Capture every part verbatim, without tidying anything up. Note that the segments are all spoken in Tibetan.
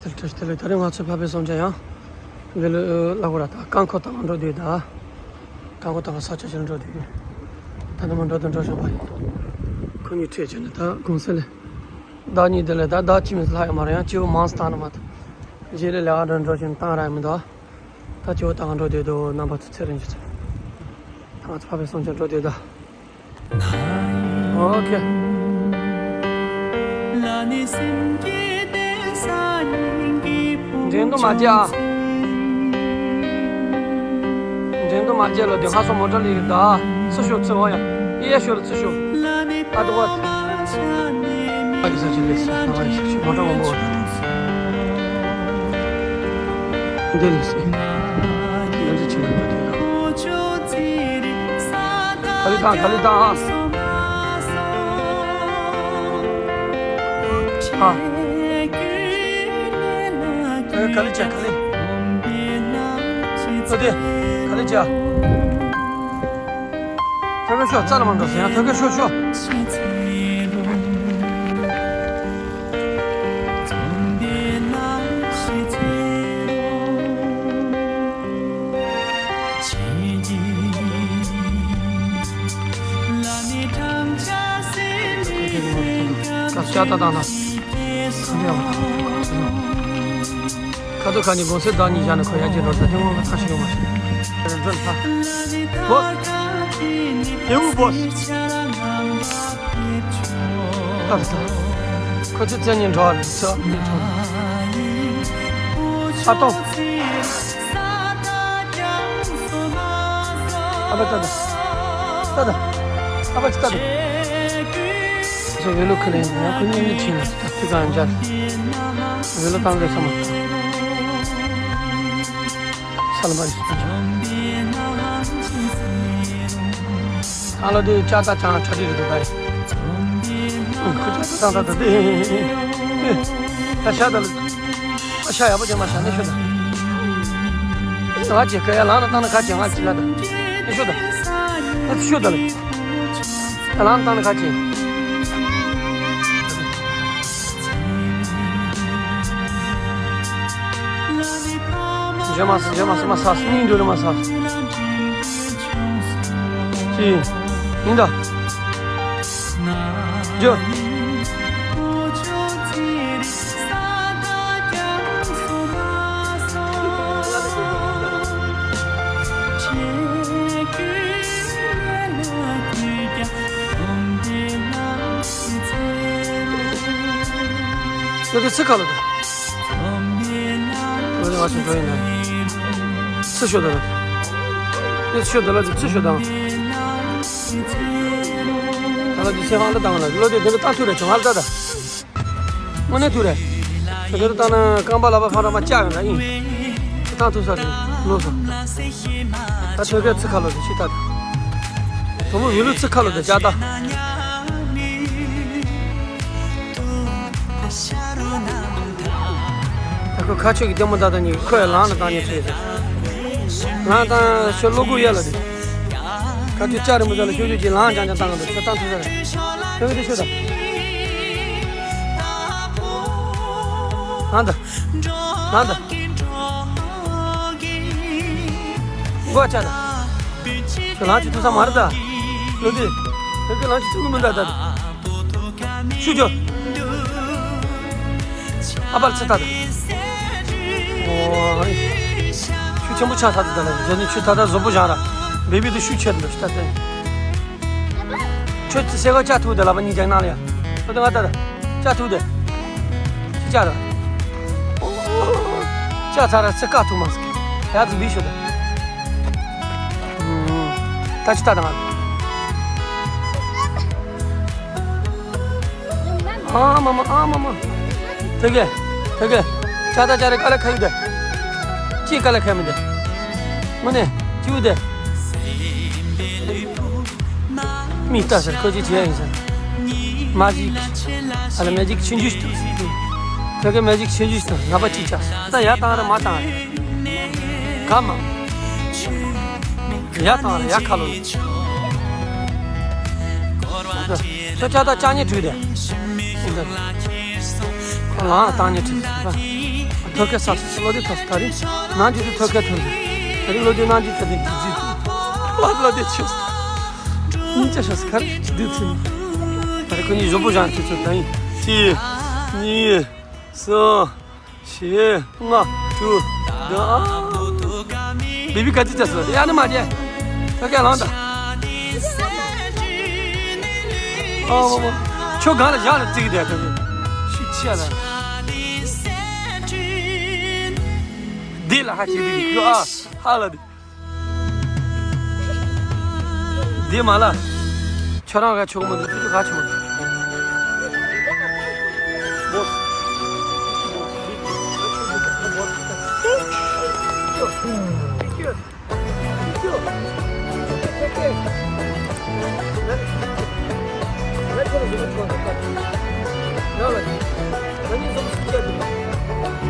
དེ་ལ་དེ་ལ་ད་རེས་ང་ཚོའི་ཕ་བའི་སོང་ཅག་ཡང་། འདི་ལ་ལ་གོ་ར་ད་རྐང་འཁོར་དང་འགྲོ་དུས་ད། རྐང་འཁོར་དང་ས་ཆ་ཞིག་འགྲོ་དུས། ད་ནི་མ་འགྲོ་དུས་འགྲོ་བཞིན་པ་ཡིན། ཁོ་གཉིས་ཁྲིད་བྱས་ནས་ད་གུང་སེང་ལ། ཟླ་གཉིས་དེ་ལ་ད་ཟླ་གཅིག་མིན་ལྷག་ཡོད་མ་རེད། ཡང་སྐྱེ་བོ་མང་སུ་བཏང་ན་མ་ཐུབ། རྗེས་ལ་ལས་ཀ་འགྲོ་འགྲོ་བཞིན་བཏང་ར་ཡང་མི་འདུག་ད་སྐྱེ་བོ་བཏང་འགྲོ་དུས་དུ་རྣམ་པ་ཚོ་ཚེ་རིང་ཅི་ཚེ། ད་ང་ཚོ་ཕ་བའི་སོང་ཅག་འགྲོ་དུས་ད། ཨོ་ཁེ། འགྲན་བསྡུར་མ་བརྒྱབ་ཨ། འགྲན་བསྡུར་མ་བརྒྱབ་ལ་དེ་ཧ་སོ་མོ་ཊ་ལི་ད་ཚུར་ཤོག་ཚུར་བ་ཡ། ཨེ་ཡ་ཤོ་ལ་ཚུར་ཤོག་ཨ་དུ་བ། ཨ་ཡི་ས་ཆི་ལེ་སི་ཨ་ཡི་ས་ཆི་མོ་ཊ་མང་པོ་བ། འདི་ལེ་སི། ང་ཚོ་ཆི་མོ་ཊ་དེ་ལ། ག་ལེ་དང་ག་ལེ་དང་ཨ། ཨ། ཨེ་ག་ལེ་བྱ་ག་ལེ། ཨོ་དེ་ག་ལེ་བྱ། ཐོད་རྒལ་ཤོག་རྩ་ལ་མ་འགྲོ་ཟེར་ཡང་ཐོད་རྒལ་ཤོག་ཤོག་ཀ་ཤ་ཏ་དང་ན། ཁ་ཐུག་ཁ་ནས་དགོང་ཟས་ཟླ་གཉིས་བཞག་ནས་ཁོ་ཡར་རྒྱས་འགྲོ་ད་དེ་སྔོན་ལ་ཐག་ཞིག་ཡོང་མ་སོང་། འགྲོ་ལ་ཐག་བོ། དེའུ་བོ། ཨ་ཙི། ཁོ་ཚོ་བཙན་ཉིན་འགྲོ་བ་རེད་ཚོ་ཉིན་འགྲོ། ཨ་ཏོ། ཨ་ཕ་ཏ་ཏ། ཏ་ཏ། ཨ་ཕ་ཅི་ཏ་ཏ། ཚོ་བེ་ལོ་ཁ་ལེན་ཡང་ཁོ་གཉིས་ནི་ཁྱིམ་ལ་ཏ་ཏི་གང་འཇར། བེ་ལོ་བཏང་རེད་ས་མ། ས་ལ་མ་རེད། ཨ་ལོ་དེ་ལྕགས་རྟ་ཅང་ཁྲ་ཁྲི་རེད་འདུག་ད་ཡིན། ཁོ་ལྕགས་རྟ་བཏང་ད་ད་དེ། ད་ཤ་ད་ལ། ཨ་ཤ་ཡག་པོ་ཅན་མ་ཤ་ནས་ཤོད་ད། ང་ཅི་ཁ་ཡ་ལང་ན་བཏང་ན་ཁ་ཅན་ང་ཅི་ལ་ད། ནས་ཤོད་ད། ད་ཤོད་ད་ལ། ད་ལང་ན་བཏང་ན་ཁ་ཅན། འཇོན་མ་སོང་འཇོན་མ་སོང་མ་ས་སྙིང་འདོད་ལ་མ་ས། ཅི། ཡིན་ད། འཇོན། ལོ་དེ་ཚི་ཁ་ལོ་དང་། ལོ་དེ་ང་ཚོ་འགྲོ་ཡིན་ན། ཚི་ཤོ་དང་། དེ་ཤོ་དང་ལོ་དེ་ཚི་ཤོ་དང་། ད་ལོ་དེ་ཚེ་ཧང་ལ་བཏང་ལ་ལོ་དེ་དེ་ལ་བཏང་ཐུག་རེད་བྱུང་ཧ་ལ་ད་ད། དངོས་གནས་ཐུག་རེད། ཁྱོད་དེར་བཏང་ན་རྐང་པ་ལག་པ་ཕར་ར་མ་བཅག་ཡོང་ན་ཨིན། ཁྱོད་བཏང་ཐུག་ས་རེད་ལོ་སོང་། ད་ཆོས་སྐད་ཚིག་ཁ་ལོ་དེ་ཤི་ད། དོ་མོ་བི་ལུ་ཚིག་ཁ་ལོ་དེ་བཅག་ད། ད་ཁོ་ཁ་ཆོས་ཀྱི་ལྟད་མོ་ད་ད་ཉིད་ཁོ་ཡ་ལང་ན་བཏང་ཉེ་ཚོད་ཟེར། ལང་བཏང་ཤོ་ལོ་གུ་ཡ་ལ་དེ། ཁ་ཆོས་ལྕགས་རི་མོ་ཟ་ལ་ཤོ་ཤོ་ཅིག་ལང་ཅང་ཅང་བཏང་ག་འདུག་ཁྱོད་བཏང་ཐུག་ས་རེད། ཁྱོད་ཀྱི་དེ་ཤོད་ད། ཨ་ད། ཨ་ད། མགོ་ཆ་ད། ཁྱོད་ལང་ཅི་ཐུག་ས་མ་རེད་ད། ལོ་དེ། ཁྱོད་ཀྱི་ལང་ཅི་ཐུག་གི་མི་འདུག་ད་ད། ཤུ་ཅོ། ཨ་པར་ཚེ་ཐ་ད། ཨོ། ཤུ་ཆེན་པོ་ཆགས་ཐ་ད་ད་ལ་ཇ་ནི་ཆུ་ཐ་ད་བཟོ་པོ་བཞག་ར། བེ་བི་དུ་ཤུ་ཆེར་འདུག་ཤི་ད་ད། ཁྱོད་ཚེ་སེ་ག་ལྕགས་ཐུག་དེ་ལ་བ་གཉིས་ཀྱང་ནང་ལ་ཡ། ཁྱོད་དེ་ང་ད་ད། ལྕགས་ཐུག་དེ། ཅི་ལྕགས་ད། ལྕགས་ཚ་ར་ཚེ་ཀ་ཐུག་མ་སི། ཡ་ཚེ་བི་ཤོ་ད། ད་ཅི་ད་ད་ང་། ཨ་མ་མ་ཨ་མ་མ། དེ་གས། དེ་གས། ཅ་ད་ཅ་རེ་ཀ་ལ་ཁ་ཡུ་དེ། ཅི་ཀ་ལ་ཁ་མི་དེ། མ་ནེ། ཅི་ཡུ་དེ། མི་ལྟ་ཟེར་ཁོ་ཅི་བྱེད་ཡིན་ཟེར། མ་ཇིག་ཨ་ལ་མེ་ཇིག་ཆུང་ཆུང་ཞིག་ཏུ། དེ་གས་མེ་ཇིག་ཆུང་ཆུང་ཞིག་ཏུ་ལ་པ་ཅི་ཅག་ད་ཡ་བཏང་རེ་མ་བཏང་རེ། ག་མ། ཡ་བཏང་རེ་ཡ་ཁ་ལོ། ཁྱོད་ཅག་ད་ཅག་ཉེ་དྲུད་དེ། ཁོ་ལང་བཏང་ཉེ་དྲུད་དེ། ཐོ་ཁེ་ས་སུ་བློ་བདེ་ཐོ་ས་ད་རིང་ནང་ཅི་དུ་ཐོ་ཁེ་ཐོན་ཟེར། ད་རིང་བློ་བདེ་ནང་ཅི་ད་དེ་གི་ཟི་བློ་བློ་བདེ་ཆོས་གཉིས་ཆ་ཤ་སི་ཁར་ཅི་དུ་ཚིན། ད་རིང་ཁོ་གཉིས་བཟོ་པོ་ཞང་ཁྱེད་ཚོ་ད་ཡིན་གཅིག་གཉིས་གསུམ། བཞི། ལྔ། དྲུག་བདུན། ཨ། བེ་བི་ག་ཚོད་བྱས་སོང་། ཡ་ནི་མ་བྱས། ད་ག་ལང་ད། ཨ་མ་མ། ཁྱོད་གང་ལ་བཞག་ལ་བརྩིགས་བསྡད་ད། ཤི་ཆེ་ལ། འདི་ལ་ཧ་ཅིག་འདི་ཁྱོད་ཨ་ཧ་ལ་འདི། འདི་མ་ལ། ཁྱོད་རང་ག་ཆོག་མ་འདུག་ཁྱོད་ག་ཆོག་མ་འདུག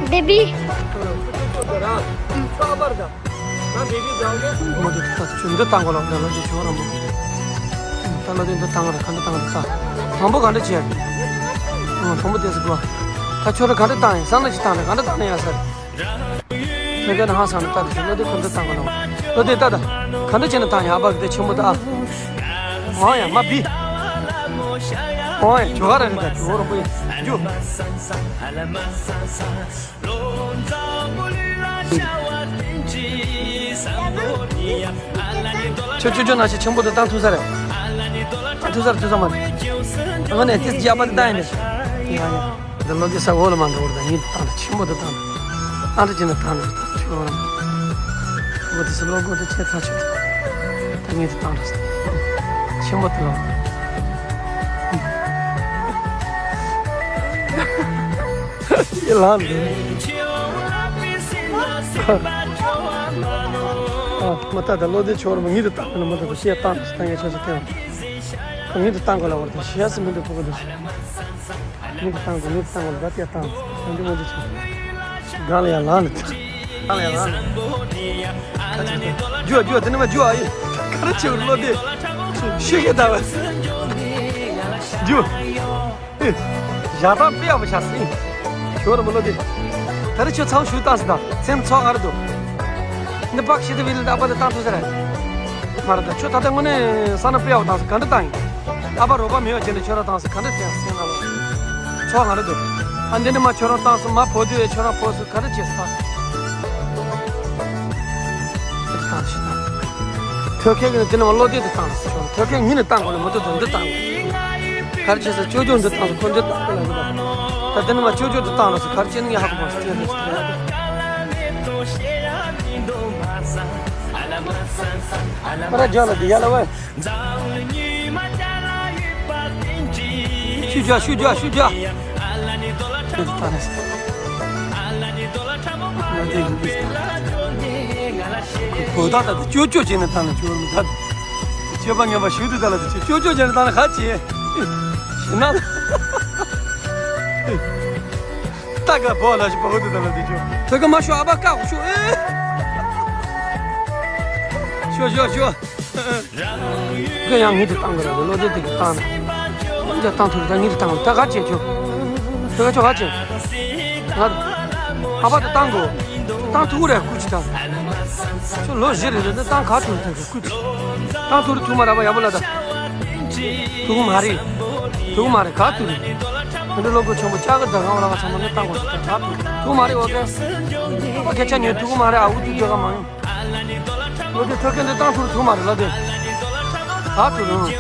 Baby. མོ་དེ་ད་ཆུ་འདི་བཏང་གོ་ལ་འདི་ལོ་ཅི་ཆུ་ར་མོ། ད་ལོ་དེ་འདི་བཏང་ར་ག་འདི་བཏང་ར་ད། དང་པོ་ག་འདྲ་བྱས། དང་པོ་དེ་སི་གོ། ད་ཆུ་ར་ག་འདྲ་བཏང་ཡིན་བསམ་ལ་ཅི་བཏང་ར་ག་འདྲ་བཏང་ཡ་ས། ཁྱོད་ཀྱི་ནང་ཧང་སང་ནས་ལྟ་དུ་ཞིག་ལོ་དེ་ཁོ་འདི་བཏང་གོ་ལ། ལོ་དེ་ལྟ་ད། ག་འདྲ་བྱས་ན་བཏང་ཡ་ཨ་ཕ་གི་དེ་ཆེན་པོ་ད་ཨ། ཨོ་ཡ་མ་བི། ཨོ་ཡ་ཇོ་ག་ར་རི་ད་ཇོ་ར་པོ་ཡ་ཇོ། ཁྱོད་ཅོ་ཅོ་ནང་བཞིན་ཆེན་པོ་དུ་བཏང་ཐུབ་ས་རེད། བཏང་ཐུབ་ས་རེད་ཐུབ་ས་མ་རེད། ཨ་ནི་ཏིས་རྒྱ་པ་དུ་བཏང་ཡིན་ནས། འདི་ལོ་འདི་ས་འོག་ལ་མ་འགྲོ་བར་ད་ཡིན་དུ་བཏང་ད་ཆེན་པོ་དུ་བཏང་ད། ཨ་འདྲ་ཅི་ནས་བཏང་ད་ད་ཆུ་འོག་ལ་མ། འོ་དེ་ས་ལོ་སྒོ་དུ་ཆེ་ཐག་ཆོད་ད་ངེད་དུ་བཏང་ད་ཆེན་པོ་དུ་ལོ། ཡི་ལང་འདི། ཨ་མ་ད་ད་ལོ་དེ་ཆོར་མ་ངེད་དུ་བཏང་ན་མ་ད་ད་ཤེས་བཏང་ད་ད་ངེད་ཆོ་ས་ཐེ་བ། ངེད་དུ་བཏང་གོ་ལ་བར་ད་ཤེས་སི་མི་འདུག་ཕོ་གོ་འདུག་ངེད་དུ་བཏང་གོ་ངེད་དུ་བཏང་གོ་ལ་ད་ཏེ་བཏང་ད་འདི་མ་འདི་ཆོ། གང་ལ་ཡང་ལང་ནི་ད། གང་ལ་ཡང་ལང་ནི། རྒྱུ་རྒྱུ་དེ་ནི་མ་རྒྱུ་ཨ་ཡི། ག་རེ་བྱེད་བར་བློ་དེ། ཤི་གི་ད་བ། རྒྱུ། ཨེ། ཞག་དང་དཔེ་ཡག་པོ་ཆགས་སྲིད། ཞོར་མི་ལོ་དེ། ད་རེ་ཁྱོད་ཚང་ཞུ་བཏང་སྲིད་ད་སེམས་ཚོགས་ཨ་རི་འདུག་ནི་པག་ཤི་དེ་བིལ་ད་པ་དེ་བཏང་ཐུབ་ས་རེད། མ་རེད་ད་ཁྱོད་ད་ལྟ་དངོས་གནས་ས་ན་དཔེ་ཡག་པོ་བཏང་སྲིད་ག་འདྲ་བཏང་ཡིན། ཨ་ཕ་རོགས་པ་མེད་པ་བྱས་ནས་ཁྱོད་རང་བཏང་སྲིད་ག་འདྲ་བྱས་སེམས་ལ་ལོ། ཚོགས་ང་རེད་འདུག་ཨ་འདི་ནི་མ་ཁྱོད་རང་བཏང་སྲིད་མ་བོ་དུས་ཁྱོད་རང་བོ་སྲིད་ག་འདྲ་བྱས་སྲིད་ད། ཁྱོད་བཏང་ཤི་ད། ཐོད་ཁེ་གི་ནི་དེ་ནི་མ་བློ་བདེ་དུ་བཏང་ལ་སྲིད་ཁྱོད་ཐོད་ཁེ་ཉིན་ནི་བཏང་དགོས་ལ་མ་ཐོད་དུ་འདི་བཏང་དགོས། གར་ཆེ་ས་ཅོ་ཅོ་འདི་བཏང་ས་ཁོ་འདི་བཏང་དགོས་ལ་འདི་བཏང་། ད་དེ་ནི་མ་ཅོ་ཅོ་འདི་བཏང་ལ་སྲིད་གར་ཆེ་ནི་ངས་ཧ་གོ་མ་སྲིད་དེ་རེད་སྲིད་དེ་རེད། ཁོ་ར་རྒྱག་ལ་འདི་ཡ་ལ་བས། ཤུ་རྒྱག་ཤུ་རྒྱག་ཤུ་རྒྱག་ཤུ་རྒྱག་བོ་ད་ད་ཅོ་ཅོ་བྱས་ནས་བཏང་ན་ཅོ་རུ་ད། སྤྱོད་པ་ངན་པ་ཞུ་དུ་ད་ལ་དུ་ཅོ་ཅོ་བྱས་ནས་བཏང་ན་ཧ་ཅེ། ཤི་ན། ད་ག་བོ་ལ་ཞི་བོ་དུ་ད་ལ་དུ་ཅོ། ཐོད་ཀ་མ་ཤོ་ཨ་བ་ཀ་ཤོ་ཨེ། ཤོ་ཤོ་ཤོ། ཁོས་ཡང་ངེད་དུ་བཏང་གི་རེད་བློ་བདེ་དེ་གི་བཏང་ན། ཡང་བཏང་ཐུབ་རེད་ད་ངེད་དུ་བཏང་གི་ད་ག་བྱེད་ཆོག་ཁྱོད་ཁ་ཆོག་ག་བྱེད། ང་ཨ་ཕ་དུ་བཏང་གོ་བཏང་ཐུབ་རེད་སྐུ་ཅི་ད། ཁྱོད་ལོ་བཞི་རེད་རེད་ད་བཏང་ག་ཐུབ་རེད་ད་སྐུ་ཅི། བཏང་ཐུབ་རེད་ཐུབ་མ་རེད་ཨ་ཕ་ཡག་པོ་ལ་ད། ཐུབ་མ་རེད། ཐུབ་མ་རེད་ག་ཐུབ་རེད། ང་ཚོ་བློ་སྒོ་ཆེན་པོ་ལྕགས་གི་ད་གང་བ་ལ་ག་ཚང་མ་ནི་བཏང་གོ་ད་ག་ཐུབ་ཐུབ་མ་རེད་འོ་ཀེ། ཨ་ཕ་སྐད་ཆ་ཉན་ཐུབ་མ་རེད་ཨ་འུ་ཐུག་རྒྱག་ག་མ་ཡོང་། བློ་བདེ་ཐོད་རྒལ་འདི་བཏང་ཐུབ་ཐུབ་མ་རེད་བློ་བདེ། ད་ཐུབ་རུང་།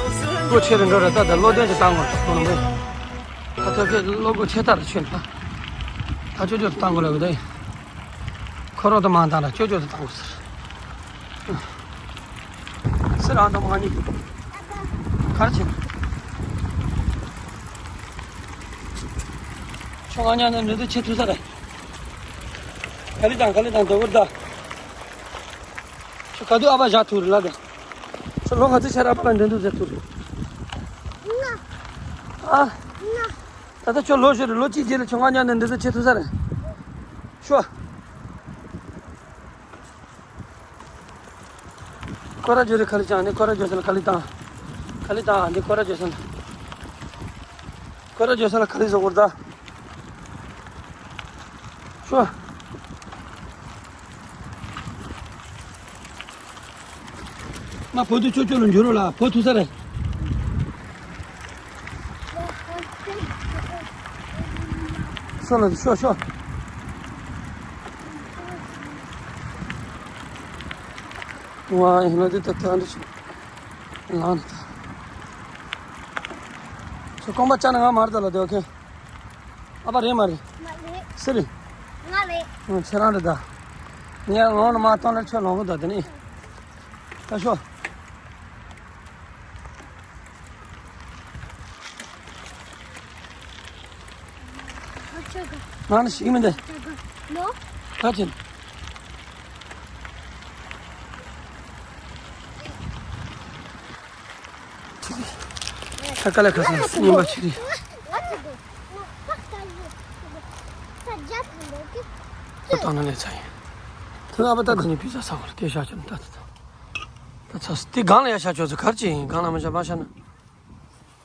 སྒོ་ཆེ་རུ་འགྲོ་རེད་ད་ད་བློ་བདེ་གི་བཏང་དགོས་ཐུབ་རུང་བས། ད་ཐོད་རྒལ་བློ་སྒོ་ཆེ་ཐག་རེ་ཆོད་ལ། ད་ཅོ་ཅོ་དུ་བཏང་དགོས་ལ་བས་ད། ཁོ་རང་དུ་མ་བཏང་ལ་ཅོ་ཅོ་དུ་བཏང་དགོས་ཟེར། སེ་རང་དུ་མ་ཉིད། གར་ཆེ། ཆོ་ང་ཉ་ནི་འདི་དུ་ཆེ་ཐུབ་ས་རེད། ག་ལི་དང་ག་ལི་དང་དོ་བུར་ད། ཁྱོད་ག་དུས་ཨ་ཕ་བཞག་ཐུབ་རེད་ལ་དེ། ཁྱོད་ལོ་ག་ཚོད་ཆར་ཨ་ཕ་ལ་འགྲན་བསྡུར་མཛད་ཐུབ་རེད། ཨ། ད་ལྟ་ཁྱོད་ལོ་ཤོར་རེད་ལོ་གཅིག་རྗེས་ལ་ཁྱོད་ང་ཉག་ནས་འདི་ཚོ་བྱེད་ཐུབ་ས་རེད། ཤོ། ཀོ་ར་ཇོ་རེ་ཁ་ལི་ཅང་ནི་ཀོ་ར་ཇོ་སན་ལ་ཁ་ལི་བཏང་། ཁ་ལི་བཏང་འདི་ཀོ་ར་ཇོ་སན་ལ། ཀོ་ར་ཇོ་སན་ལ་ཁ་ལི་བཟོ་དགོས་རེད་ད། ཤོ། ང་བོད་དུ་ཆོས་ཆོས་ལ་འགྱུར་རོགས་ལ་བོད་ཐུག་ས་རེད། ཤོ་ལ་ཤོ་ཤོ། ཝ་ཡིན་ལ་དེ་ད་ད་འདི་ཆུ་ལང་ད། ཁྱོད་རྐང་པ་བཅག་ན་ང་མར་ད་ལ་དེ་ཨོ་ཁེ། ཨ་ཕ་རེད་མ་རེད། ང་རེད། སུ་རེད། ང་རེད། ཨང་ཁྱེད་རང་རེད་ད། ངས་ངོ་ནས་མ་གཏོང་ལ་ཁྱོད་ལོང་གི་ད་དེ་ནི། ད་ཤོ། ང་ནི་ཞིག་མི་འདུག་ད་ཅིན། ཁ་ལ་ཁ་སང་སྙིང་པ་ཆི་རེད། ཁོ་བཏང་ན་ལས་ཚ་ཡིན། ཁོས་ཨ་ཕ་ད་དེ་ནས་པི་ཛ་ཟ་བར་སྐད་ཤག་ཅིག་ད་ད་ད། ད་ཚ་སི་དེ་སྒང་ལ་ཡ་ཤ་ཆོག་ཚོ་གར་ཅི་ཡིན་སྒང་ལ་མི་ཤ་མ་ཤ་ན།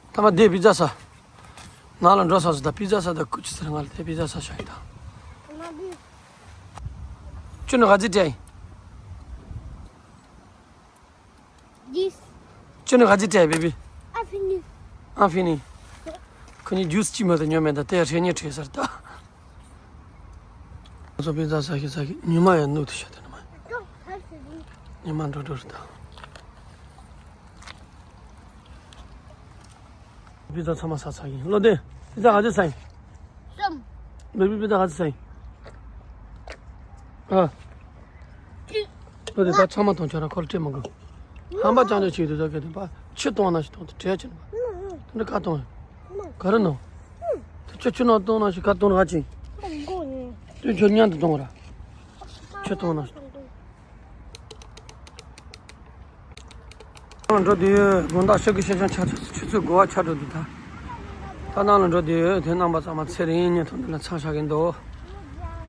ད་མ་དེ་པི་ཛ་ཟ། ནང་ལ་འགྲོ་ས་སུ་ད་པི་ཛ་ཟ་ད་ཀུ་ཅི་ཟེར་ང་ལ་དེ་པི་ཛ་ཟ་ཤ་ཡིན་ད། ཅུ་ནི་ག་ཚི་ཏྲེ། ཅུ་ནི་ག་ཚི་ཏྲེ་བེ་བི། ཨ་ཕི་ནི། ཨ་ཕི་ནི། ཁོ་གཉིས་ཇུས་ཅི་མོ་དེ་ཉོ་མེད་ད་དེ་རེ་གཉིས་ཁྲིད་ཟེར་ད། ང་ཚོ་པི་ཛ་ཟ་ཤི་ཟ་ཤི་ཉི་མ་ཡང་ནུབ་དུ་ཤ་དེ་ནི་མ། ཉི་མ་འགྲོ་འགྲོ་རེད་ད། པི་ཛ་ཚང་མ་ཟ་ཚར་ཡིན་བློ་ལྡན། པི་ཛ་ག་ཚོད་ཟ་ཡིན། གསུམ། བེ་བི་པི་ཛ་ག་ཚོད་ཟ་ཡིན། ཨ། གཅིག་བློ་ལྡན་ད་ཚང་མ་གཏོང་ཆོག་ར་ཁོ་ལ་སྤྲད་མ་དགོས། ཧམ་པ་ཅང་ཅང་བྱེད་དུས་ད་ག་དེ་པ་ཕྱི་གཏོང་ན་ཞིག་གཏོང་དུ་བྲལ་ཕྱིན་པ། དེ་འདྲ་ག་གཏོང་ཡོད། ག་རེ་ནོ། དེ་ཁྱོད་ཁྱོད་ནང་གཏོང་ན་ཞིག་ག་གཏོང་ར་ག་ཅིང་། དེ་ཁྱོད་མཉམ་དུ་གཏོང་ར། ཁྱོད་གཏོང་ན་ཞིག་ནང་ལ་འགྲོ་དུས་དགོང་དག་ཤོག་གི་ཤེས་བྱང་ཆ་ཚོད་ཆུ་ཚོད་དགུ་པ་ཆགས་འགྲོ་དུས་ད། ད་ནང་ལ་འགྲོ་དུས་དེ་རྣམ་པ་ཚང་མ་ཚེ་རིང་ཉིན་ཐོག་འདི་ལ་ཚང་ཤག་གིན་འདུག